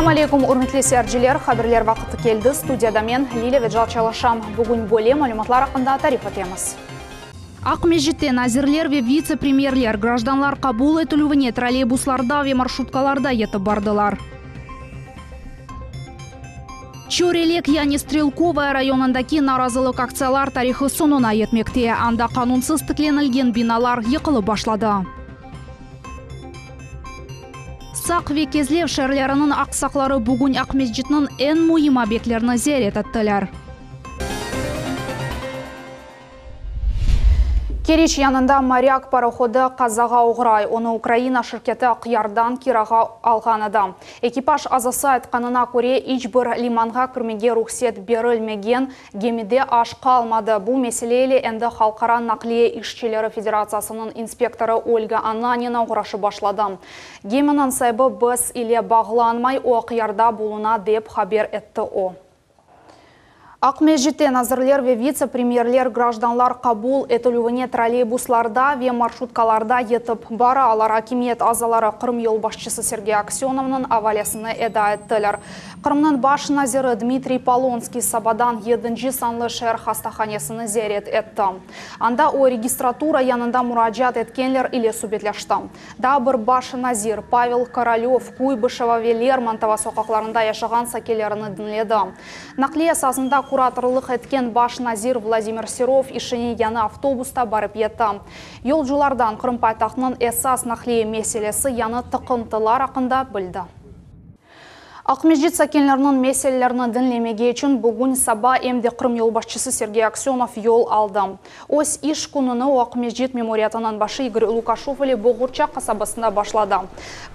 Selâm aleyküm, ürmetli seyirciler! Haberler vaqtı keldi. Studiyada men, Lilâ Vecal çalışam. Bugün böyle malümatlar aqqında tarif etemiz. Aqmescitte nazirler ve vitse-premyerler grajdanlar qabul etilüvine trolleybuslarda ve marşrutkalarda yetip bardılar. Çörelek, yani Strelkovaya rayonındaki narazılıq aktsiyalar tarihı soñuna yetmekte. Anda qanunsız tiklenilgen binalar yıqılıp başladı. Saq ve Kezlev şeerleriniñ aqsaqları bugün Aqmescitniñ eñ müim obyektlerini ziyaret ettiler. Keriç yanında Morâk parohodı qazağa oğray. Onı Ukraina şirketi Aqyardan kirağa alğan edi. Ekipaj azası aytqanına köre, iç bir limanğa kirmege ruhset berilmegen, gemide aş qalmadı. Bu mesele ile endi Halqara naqliye işçileri federatsiyasınıñ inspektorı Olga Ananina oğraşıp başladı. Geminiñ saibi biz ile bağlanmay, o Aqyarda buluna, dep haber etti o. Aqmescitte nazirler ve vitse-premyerler grajdanlar qabul etilüvine trolleybuslarda ve marşrutkalarda yetip baralar. Akimiyet azaları Qırım yolbaşçısı Sergey Aksönovnıñ avalesini eda ettiler. Qırımnıñ baş naziri Dmitriy Polonskiy sabadan yedinci sanlı şeer hastahanesini ziyaret etti. Anda o, registratura yanında muracaat etkenler ile subetleşti. Daa bir baş nazir Pavel Korolev Kuybışeva ve Lermontova soqaqlarında yaşağan sakinlerini diñledi. Naqliye esasında kuratorlıq etken baş nazir Vladimir Serov işine yañı avtobusta barıp yetti. Yolculardan Qırım paytahtınıñ esas naqliye meselesi yañı tıqıntılar aqqında bildi. Aqmescit sakinleriniñ meselelerini diñlemege içün bugün saba em de Qırım yolbaşçısı Sergey Aksönov yol aldı. Öz iş kününi o Aqmescit memuriyetiniñ başı İgor Lukaşev ile Boğurça qasabasında başladı.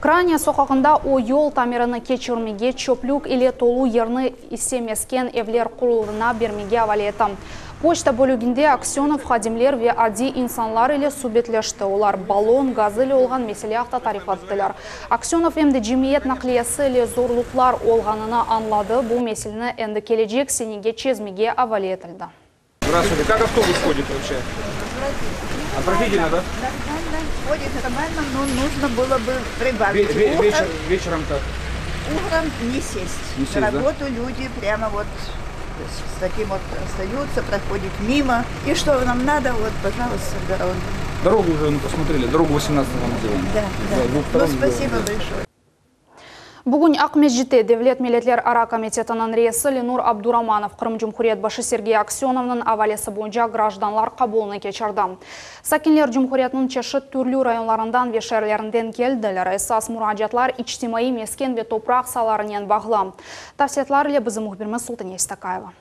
Kraniya soqağında o yol tamirini keçirmege, çöplük ile tolu yerni ise mesken evler quruluvına bermege avale etti. Poçta bölüginde Aksönov hadimler ve adiy insanlar ile subetleşti. Olar ballon gazı ile olğan mesele aqta tarif ettiler. Aksönov em de cemiyet naqliyesi ile zorluqlar olğanını añladı, bu meseleni endi kelecek senege çezmege avale etildi. Zdravstvuyte, kak avtobus hodit voobşe? Otvratitelno, da? Nормально, ходит нормально, но нужно было бы прибавить. Вечер, вечером как? Утром не сесть. Не сесть, На да? работу люди прямо вот с таким вот остаются, проходят мимо. И что нам надо, вот, пожалуйста, дорогу. Дорогу уже ну, посмотрели, дорогу 18 вам сделаем. Да, да. Двухстороннюю Ну, спасибо сделаем. большое. Bugün Aqmescitte Devlet milletlerara komitetiniñ reisi Lenur Abduramanov Qırım Cumhuriyet başı Sergey Aksönovnıñ avalesi boyunca grajdanlar qabulını keçirdi. Sakinler cumhuriyetniñ çeşit türlü rayonlarından ve şeerlerinden keldiler. Esas muracaatlar içtimaiy, mesken ve topraq saalarınen bağlı. Tafsilâtlar ile bizim mühbirimiz Sultaniye Stakayeva.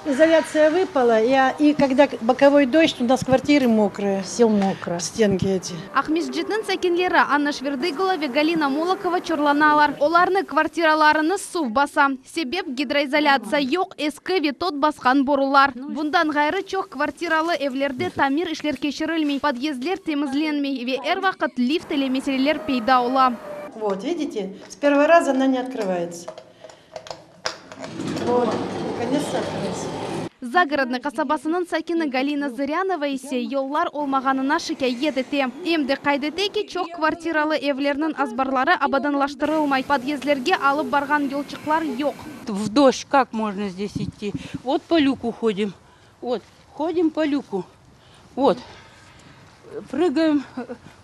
İzolâtsiya vıpala, ya i kogda bokovoy dojď, u nas kvartirı mokrıye, vse mokro, stenki eti. Aqmescitniñ sakinleri Anna Şverdıgula ve Galina Molokova çorlanalar. Olarnı kvartiralarını suv basa. Sebep, gidroizolâtsiya yoq, eski ve tot basqan borular. Bundan ğayrı, çoq kvartiralı evlerde tamir işler keçirilmey, podyezdler temizlenmey ve er vaqıt lift ile meseleler peyda ola. Vot, vidite, s pervogo raza ona ne otkrıvaetsâ. Zagorodnıy qasabasınıñ sakini Galina Zırânova ise yollar olmağanına şikâyet ete. Em de qayd ete ki, çoq kvartiralı evlerniñ azbarları abadanlaştırılmay, podyezdlerge alıp barğan yolçıqlar yoq. V dojď kak mojno zdes idti? Vot po lüku hodim. Vot, hodim po lüku. Vot, prıgaem,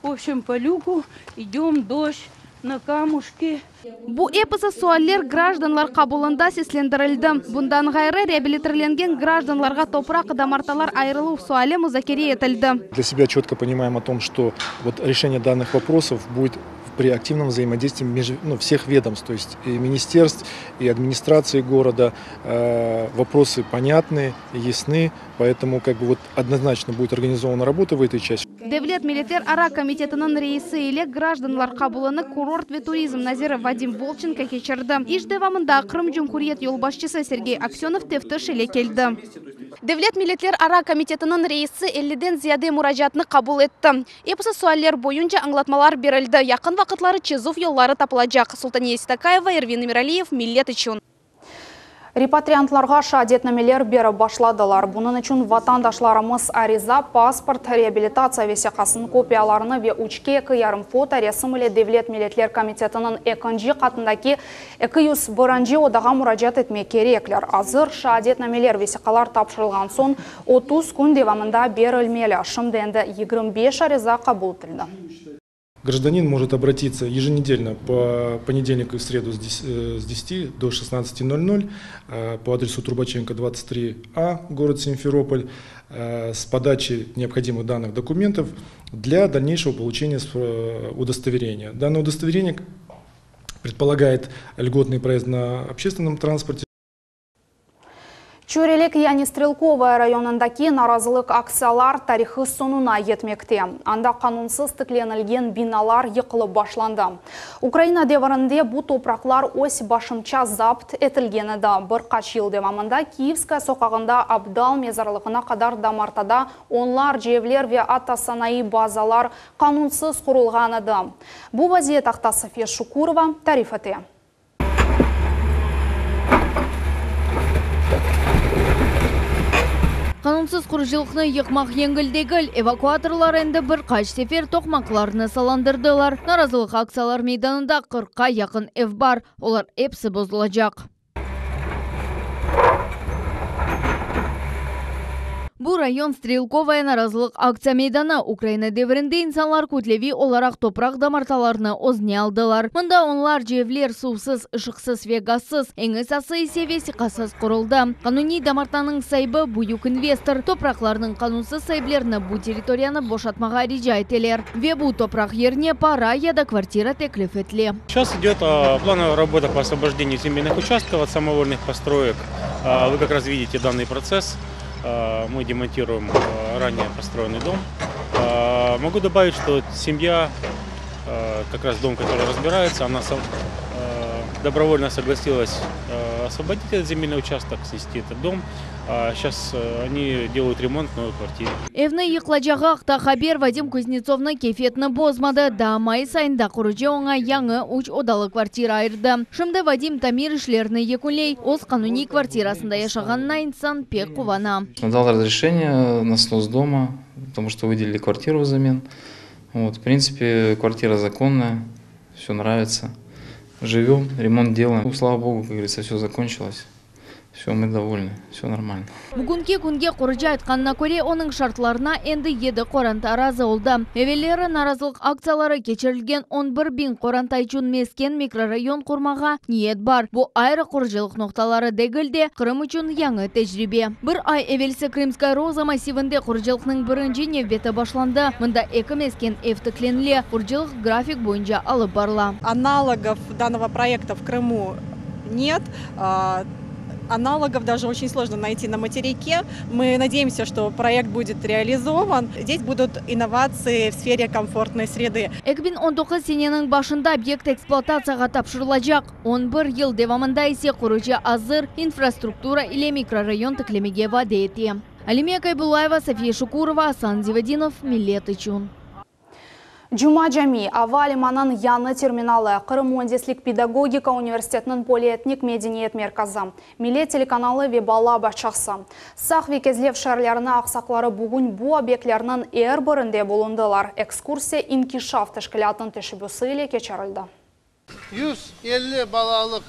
v obşem, po lüku, idem, dojď, na kamuşki. Bu episi sualler grajdanlar qabulında seslendirildi. Bundan ğayrı, reabilitirlengen grajdanlarğa topraq damartalar ayırıluv suali muzakere etildi. Для себя четко понимаем о том, что вот решение данных вопросов будет при активном взаимодействии между, ну, всех ведомств, то есть и министерств, и администрации города. Вопросы понятны, ясны, поэтому как бы вот однозначно будет организована работа в этой части. Devlet milletlerara komitetiniñ reisi ile grajdanlar qabulını kurort ve turizm naziri Vadim Volçenko keçirdi. İş devamında Qırım Cumhuriyet yolbaşçısı Sergey Aksönov teftiş ile keldi. Devlet milletlerara komitetiniñ reisi elliden ziyade muracaatnı qabul etti. Episi sualler boyunca añlatmalar berildi. Yaqın vaqıtları çezüv yolları tapılacaq. Sultaniye Seytakayeva, Ervin Emiraliyev, Millet içün. Repatriantlarğa şeadetnameler berip başladılar. Bunıñ içün vatandaşlarımız ariza, pasport, reabilitatsiya vesiqasınıñ kopiyalarını ve üçke eki yarım foto resim ile Devlet milletler komitetiniñ ekinci qatındaki 201 odağa muracaat etmek kerekler. Azır şeadetnameler vesiqalar tapşırılğan soñ 30 kün devamında berilmeli. Şimdi endi 25 ariza qabul etildi. Гражданин может обратиться еженедельно по понедельнику и в среду с 10 до 16:00 по адресу Трубаченко, 23А, город Симферополь, с подачей необходимых данных документов для дальнейшего получения удостоверения. Данное удостоверение предполагает льготный проезд на общественном транспорте. Çörelek yani Strelkovaya rayonındaki narazılıq aktsiyalar tarihı soñuna yetmekte. Anda qanunsız tiklenilgen binalar yıqılıp başlandı. Ukraina devrinde bu topraqlar öz başımça zapt etilgen edi. Bir qaç yıl devamında Kiyevskaya soqağında Abdal mezarlığına qadar damartada onlarca evler ve atta sanayı bazalar qanunsız qurulğan edi. Bu vaziyet aqta Safiye Şukurova tarif ete. Qanunsız qurucılıqnı yıqmaq yengil degil. Evakuatorlar endi bir qaç sefer toqmaqlarnı sallandırdılar. Narazılıq aktsiyalar meydanında 40-qa yaqın ev bar. Olar episi bozulacaq. Bu rayon Strelkovaya narazılıq aktsiya meydanı. Ukraina devrinde insanlar kütleviy olaraq topraq damartalarını özüne aldılar. Mında onlarca evler suvsız, ışıqsız ve gazsız, eñ esası ise vesiqasız quruldı. Qanuniy damartanıñ saibi, büyük investor. Topraqlarnıñ qanunsız saiplerini bu territoriyanı boşatmağa rica eteler. Ve bu topraq yerine para ya da kvartira teklif etile. Сейчас идет плановая работа по освобождению земельных участков от самовольных построек. Вы как раз видите данный процесс. Мы демонтируем ранее построенный дом. Могу добавить, что семья, как раз дом, который разбирается, она добровольно согласилась освободить этот земельный участок, снести этот дом. Сейчас они делают ремонт в новой квартире. Evni yıqılacağı aqta haber Vadim Kuznetsovnıñ keyfiyetini bozmadı. Daa mayıs ayında qurucı oña yañı üç odalı kvartira ayırdı. Şimdi Vadim tamir işlerini yekünley. Öz qanuniy kvartirasında yaşağanına insan pek quvana. Дал разрешение на снос дома, потому что выделили квартиру взамен. Вот, в принципе, квартира законная, все нравится. Живем, ремонт делаем. Ну, слава богу, как говорится, все закончилось. Все, мы довольны, все нормально. Bugünki künge qurucı aytqanına köre, onıñ şartlarına endi yedi qoranta razı oldı. Evelleri narazılıq aktsiyaları keçirilgen 11 biñ qoranta içün mesken mikrorayon qurmağa niyet bar. Bu ayrı qurucılıq noqtaları degil de, Qırım içün yañı tecribe. Bir ay evelsi Krımskaya Roza massivinde qurucılıqnıñ birinci nevbeti başlandı. Mında eki mesken ev tiklenile. Qurucılıq grafik boyunca alıp barıla. Аналогов данного проекта в Крыму нет. Аналогов даже очень сложно найти на материке. Мы надеемся, что проект будет реализован. Здесь будут инновации в сфере комфортной среды. 2019 seneniñ başında obyekt ekspluatatsiyağa tapşırılacaq. 11 yıl devamında ise qurucı azır infrastruktura ile mikrorayon tiklemege vade ete. Alime Kaybulaeva, София Шукурова, Асан Зивадинов, Millet içün. Cuma Cami, ava limanınıñ yañı terminalı, Qırım Müendislik Pedagogika Universitetiniñ Polietnik Medeniyet Merkezi, Millet telekanalı ve bala bağçası. Saq ve Kezlev şeerleriniñ aqsaqalları bugün bu obyektlerniñ er birinde bulundılar. Ekskursiya İnkişaf teşkilâtınıñ teşebbüsi ile keçirildi. 150 balalıq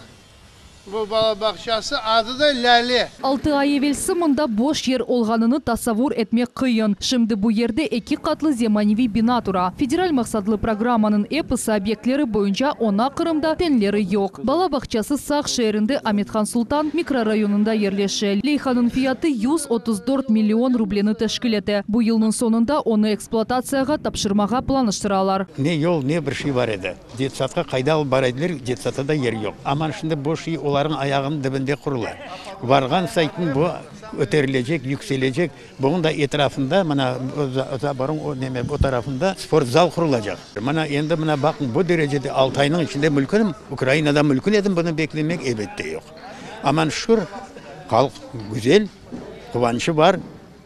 bu bala bağçası adı da Lâle. 6 ay evelsi mında boş yer olğanını tasavvur etmek qıyın. Şimdi bu yerde eki qatlı zemaneviy bina tura. Federal maqsatlı programmanıñ episi obyektleri boyunca oña Qırımda teñleri yoq. Bala bağçası Saq şeerinde Amethan Sultan mikrorayonında yerleşe. Leyhanıñ fiyatı 134 million rubleni teşkil ete. Bu yılnıñ soñunda onı ekspluatatsiyağa tapşırmağa planlaştıralar. Ne yol, ne bir şey bar edi. Detsadqa qayda alıp bara ediler, detsadta da yer yoq. Aman şimdi bu şey olarnıñ ayağınıñ tibinde qurula. Barğan sayın bu köterilecek, yükselecek. Bunıñ da etrafında, mına zaborıñ o neme, o tarafında sportzal qurulacaq. Mına endi mına baqıñ, bu derecede 6 aynıñ içinde mümkün, Ukrainada mümkün edi bunı beklemek, elbette yoq. Aman şükür, halq güzel, quvançı bar,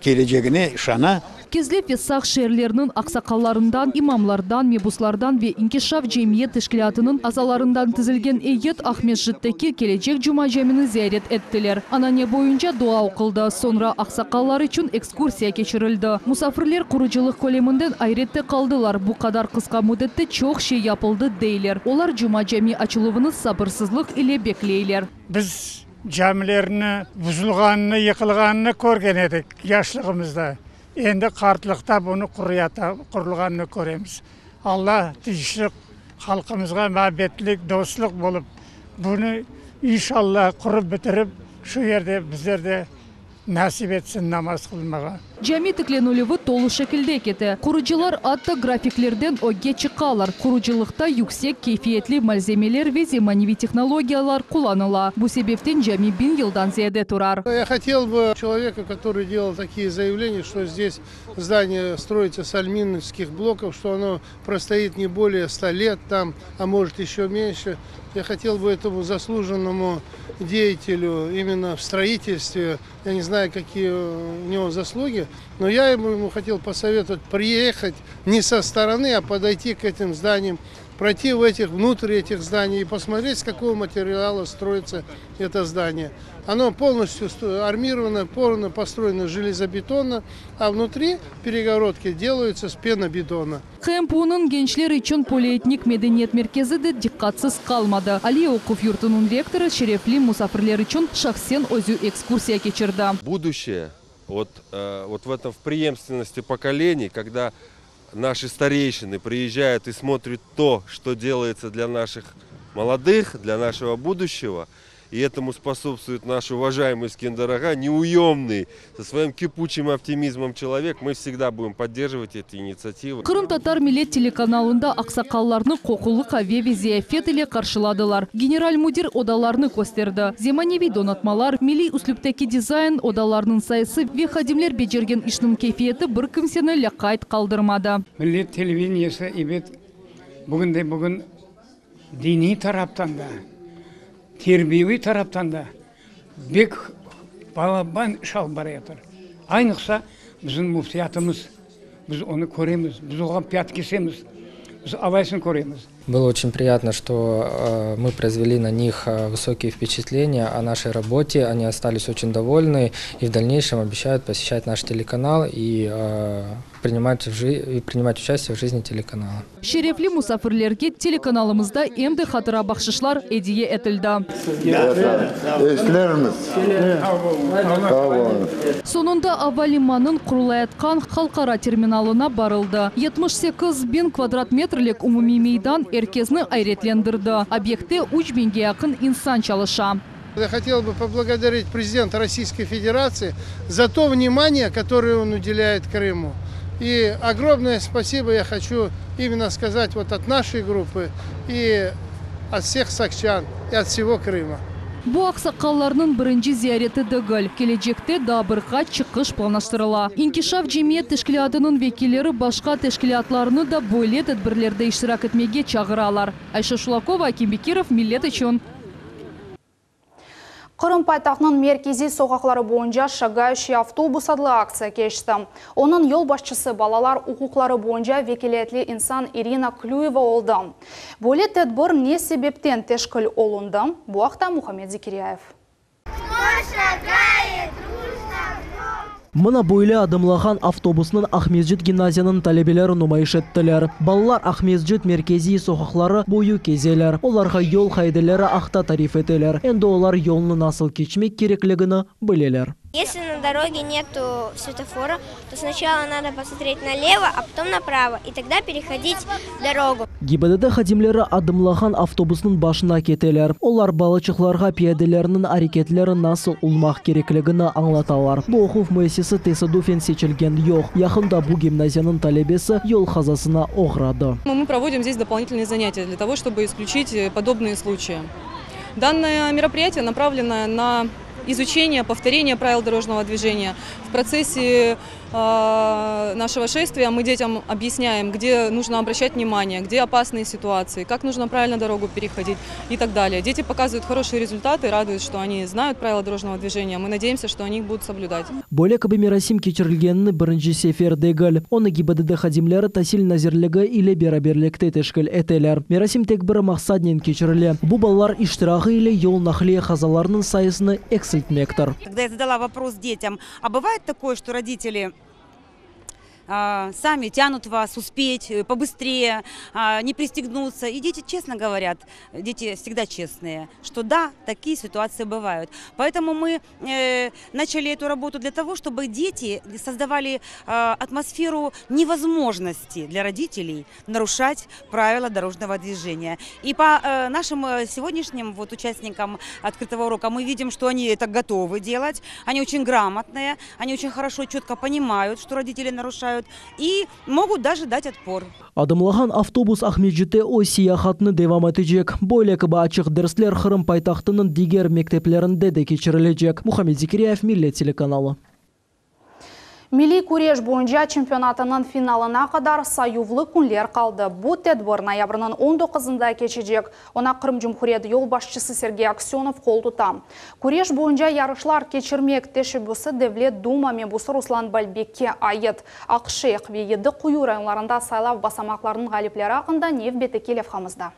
kelecegine işana. Kezlev ve Saq şeerleriniñ aqsaqallarından, imamlardan, mebuslardan ve İnkişaf cemiyet teşkilâtınıñ azalarından tizilgen eyyet Aqmescitteki kelecek Cuma camini ziyaret ettiler. Anane boyunca dua oquldı, soñra aqsaqallar içün ekskursiya keçirildi. Musafirler qurucılıq köleminden ayrette qaldılar, bu qadar qısqa müddette çoq şey yapıldı, deyler. Olar Cuma cami açıluvını sabırsızlıq ile bekleyler. Biz camilerni buzulğanını, yıqılğanını körgen edik yaşlığımızda. Endi qartlıqta bunı quruyata, qurulğanını köremiz. Alla tınçlıq, halqımızğa muabbetlik, dostluq bolıp, bunı inşalla qurıp bitirip, şu yerde bizler de Nasip etsin namaz qılmağa. Cami tiklenilüvi tolu şekilde kete. Qurucılar atta grafiklerden ögge çıqalar. Qurucılıqta yüksek keyfiyetli malzemeler ve zemaneviy tehnologiyalar qullanıla. Bu sebepten cami biñ yıldan ziyade turar. Я хотел бы человека, который делал такие заявления, что здесь здание строится с альминовских блоков, что оно простоит не более ста лет там, а может еще меньше. Я хотел бы этому заслуженному деятелю именно в строительстве, я не знаю, какие у него заслуги, но я ему, ему хотел посоветовать приехать не со стороны, а подойти к этим зданиям, пройти в этих, внутрь этих зданий и посмотреть, с какого материала строится это здание. Оно полностью армировано, полностью построено железобетонно, а внутри перегородки делаются с пенобетона. QMPUnıñ gençler içün polietnik medeniyet merkezi de diqqatsız qalmadı. Aliy oquv yurtunıñ rektorı şerefli musafirler içün şahsen özü ekskursiya keçirdi. Будущее вот, вот в этом в преемственности поколений, когда наши старейшины приезжают и смотрят то, что делается для наших молодых, для нашего будущего, и этому способствует наш уважаемый Эскендер-ага, неуемный, со своим кипучим оптимизмом человек. Мы всегда будем поддерживать эти инициативы. Qırımtatar millet telekanalında aqsaqallarnı qoqulı qave ve ziyafet ile qarşıladılar. General müdir odalarnı kösterdi. Zemaneviy donatmalar, milliy üslüpteki dizayn, odalarnıñ sayısı ve hadimler becergen işniñ keyfiyeti bir kimseni lâqayt qaldırmadı. Millet televideniyesi, ebet, bugünde bugün diniy taraftan da, terbiyeviy taraftan da bek balaban iş alıp barayatır. Aynıqsa, bizim müftiyatımız, biz onı köremiz, biz oña fiyat kesemiz, biz alaysın köremiz. Было очень приятно, что мы произвели на них высокие впечатления о нашей работе. Они остались очень довольны и в дальнейшем обещают посещать наш телеканал и принимать, в жи и принимать участие в жизни телеканала. Şerefli musafirlerge telekanalımızda em de hatıra bahşışlar ediye etildi. Eslermiz. Sağ oluñız. Soñunda ava limanınıñ qurulayatqan halqara terminalına barıldı. 78 biñ kvadrat metrlik umumiy meydan er kesni ayretlendirdi. Obyektte 3 biñge yaqın insan çalışa. Я хотел бы поблагодарить президента Российской Федерации за то внимание, которое он уделяет Крыму. И огромное спасибо я хочу именно сказать вот от нашей группы и от всех сакчан, и от всего Крыма. Bu aqsaqallarnıñ birinci ziyareti degil. Kelecekte daa bir qaç çıqış planlaştırıla. İnkişaf cemiyet teşkilâtınıñ vekilleri başqa teşkilâtlarnı da böyle tedbirlerde iştirak etmege çağıralar. Ayşe Şulakova, Akim Bekirov, Millet içün. Qırım paytahtınıñ merkeziy soqaqları boyunca «Шагающий автобус» adlı aktsiya keçti. Onıñ yolbaşçısı balalar uquqları boyunca vekâletli insan Irina Klüyeva oldı. Böyle tedbir ne sebepten teşkil olundı? Bu aqta Muhammed Zekiryayev. Шагает Mına böyle adımlağan avtobusnıñ Aqmescit gimnaziyanıñ talebeleri numayış ettiler. Balalar Aqmescit merkeziy soqaqları boyu kezeler. Olarğa yol qaideleri aqta tarif eteler. Endi olar yolnı nasıl keçmek kerekligini bileler. Если на дороге нету светофора, то сначала надо посмотреть налево, а потом направо, и тогда переходить дорогу. ГИБДД hadimleri adımlağan avtobusnıñ başına keteler. Olar balaçıqlarğa piyadelerniñ areketleri nasıl olmaq kerekligini añlatalar. Bu oquv müessisesi tesadüfen seçilgen yoq. Yaqında bu gimnaziyanıñ talebesi yol qazasına oğradı. Мы проводим здесь дополнительные занятия для того, чтобы исключить э, подобные случаи. Данное мероприятие направлено на изучение, повторение правил дорожного движения. В процессе нашего шествия мы детям объясняем, где нужно обращать внимание, где опасные ситуации, как нужно правильно дорогу переходить и так далее. Дети показывают хорошие результаты, радуют, что они знают правила дорожного движения. Мы надеемся, что они их будут соблюдать. Böyle kibi merasim keçirilgenini birinci sefer degil. Onı GİBDD hadimleri Tasil nazirligi ile beraberlikte teşkil eteler. Merasim tek bir maqsadnen keçirile, bu balalar iştirağı ile yol naqliye qazalarınıñ sayısını eksiltmektir. Когда я задала вопрос детям, а бывает такое, что родители сами тянут вас успеть э, побыстрее, не пристегнуться. И дети честно говорят, дети всегда честные, что да, такие ситуации бывают. Поэтому мы э, начали эту работу для того, чтобы дети создавали атмосферу невозможности для родителей нарушать правила дорожного движения. И по э, нашим сегодняшним вот участникам открытого урока мы видим, что они это готовы делать, они очень грамотные, они очень хорошо, четко понимают, что родители нарушают, и могут даже дать отпор. Adımlağan avtobus Aqmescitte öz seyahatını devam etecek. Böyle kibi açıq dersler Qırım paytahtınıñ diger mekteplerinde de keçirilecek. Muhammed Zekiryayev, Millet telekanalı. Milliy küreş boyunca çempionatınıñ finalına qadar sayuvlı künler qaldı. Bu tedbir noyabrniñ 19-ında keçecek. Oña Qırım Cumhuriyeti yolbaşçısı Sergey Aksönov qol tuta. Küreş boyunca yarışlar keçirmek teşebbüsi Devlet Duma mebusı Ruslan Balbekke ait. Aqşeyh ve Yedi Quyu rayonlarında saylav basamaqlarınıñ ğalipleri aqqında nevbetteki levhamızda.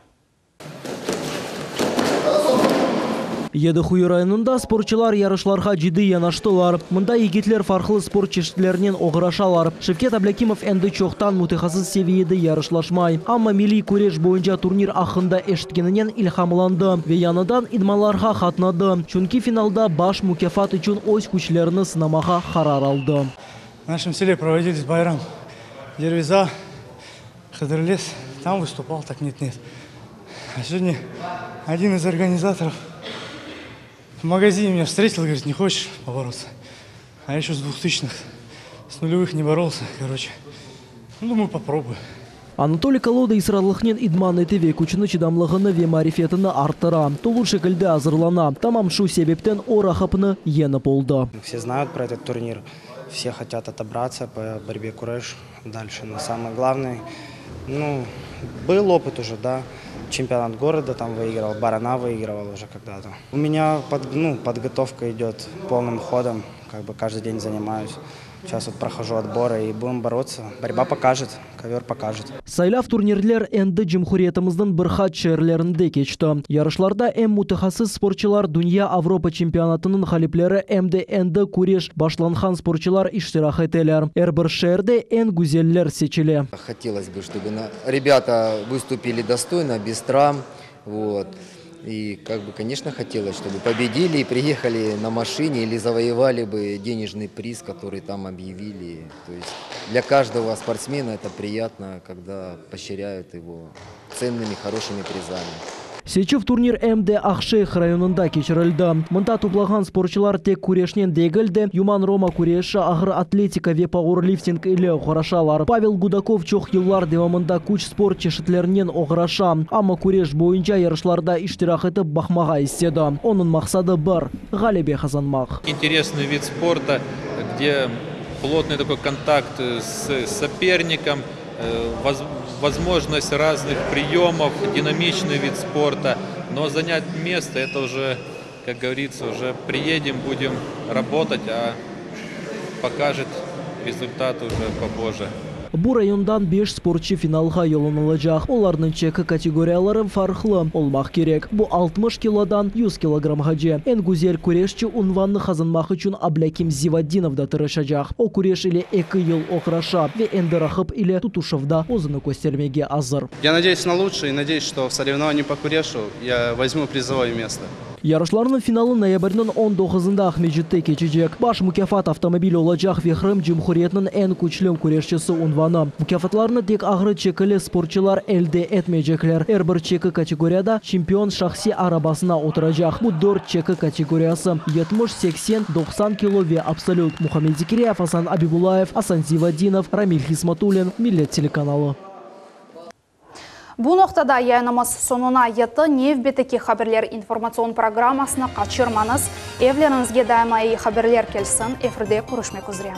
Yedi Quyu rayonında sportçılar yarışlarğa ciddiy yanaştılar. Mında yigitler farqlı sport çeşitlerinen oğraşalar. Şevket Ablâkimov endi çoqtan mütehassıs seviyede yarışlaşmay. Amma milliy küreş boyunca turnir aqqında eşitkeninen ilhamlandı ve yañıdan idmanlarğa qatnadı, çünki finalda baş mukâfat içün öz küçlerini sınamağa qarar aldı. V našem sele provodiliz bayram Derviza, Hıdırlez, tam vıstupal, tak net-net. A segodnâ odin iz organizatorov v magazine menya vstretil, govorit, ne hoçeş poborotsâ? A ya eşö s dvuhtıçnıh, s nulevıh ne borolsâ, koroçe. Nu, dumayu, poprobuyu. Anatoliy Koloda israrlıqnen idman ete ve küçüni, çıdamlığını ve marifetini arttıra. Tolu şekilde azırlana. Tamam şu sebepten o raqipni yeñip oldı. Vse znayut pro etot turnir, vse hotât otobratsâ po borbe kureş dalşe, no samoe glavnoe, nu, byl opıt uje, da, çempionat goroda tam vıigrival, barana vıigrival uje kogda-to. U menya, nu, podgotovka idet polnım hodom, kak bı každıy den zanimayus. Seyças vot prohojу otborı i budem borotsâ. Borba pokajet, kovör pokajet. Saylav turnirler endi cumhuriyetimizniñ bir qaç şeerlerinde keçti. Yarışlarda em mütehassıs sportçılar, dünya, Avropa çempionatınıñ ğalipleri, em de endi küreş başlanğan sportçılar iştirak eteler. Er bir şeerde eñ güzeller seçile. Hotelos bı, ştobu rebâta vıstupili dostoyno, bez travm, vot. И, как бы, конечно, хотелось, чтобы победили и приехали на машине или завоевали бы денежный приз, который там объявили. То есть для каждого спортсмена это приятно, когда поощряют его ценными, хорошими призами. Seçüv turnir em de Aqşeyh rayonında keçirildi. Mında toplağan sportçılar tek küreşnen degil de, yuman-roma küreşi, ağır atletika ve pauerlifting ile oğraşalar. Pavel Gudakov çoq yıllar devamında küç sport çeşitlerinen oğraşa, amma küreş boyunca yarışlarda iştirak etip baqmağa istedi. Onıñ maqsadı bir, ğalebe qazanmaq. Interesный вид спорта, где плотный такой контакт с соперником, возможность разных приемов, динамичный вид спорта. Но занять место, это уже, как говорится, уже приедем, будем работать, а покажет результат уже попозже. Bu rayondan beş sportçı finalğa yollanılacaq. Olarnıñ çeki kategoriyaları farqlı olmaq kerek, bu 60 kilodan 100 kilogramğace. Eñ güzel küreşçi unvannı qazanmaq içün Ablâkim Zivadinov da tırışacaq. O küreş ile eki yıl oğraşa ve endi raqip ile tutuşuvda özüni köstermege azır. Ya nadeyus na luçşee i nadeyus, çto v sorevnovanии po kureşu ya vozmu prizovoye mesto. Yarışlarnıñ finalı noyabrniñ on doquzında Aqmescitte keçecek. Baş mukâfat avtomobil olacaq ve Qırım Cumhuriyetiniñ eñ küçlü küreşçisi unvanı. Mukâfatlarnı tek ağrı çekili sportçılar elde etmeycekler. Er bir çeki kategoriyada çempion şahsiy arabasına oturacaq. Bu dört çeki kategoriyası, 70, 80, 90 kilo ve absolüt. Muhammed Zekiryayev, Asan Abibullayev, Asan Zivadinov, Ramil Hismatulin, Millet telekanalı. Bu noqtada yayınımız soñuna yetti. Nevbetteki haberler informatsion programmasını qaçırmañız. Evleriñizge daima eyi haberler kelsin. Efirde körüşmek üzre.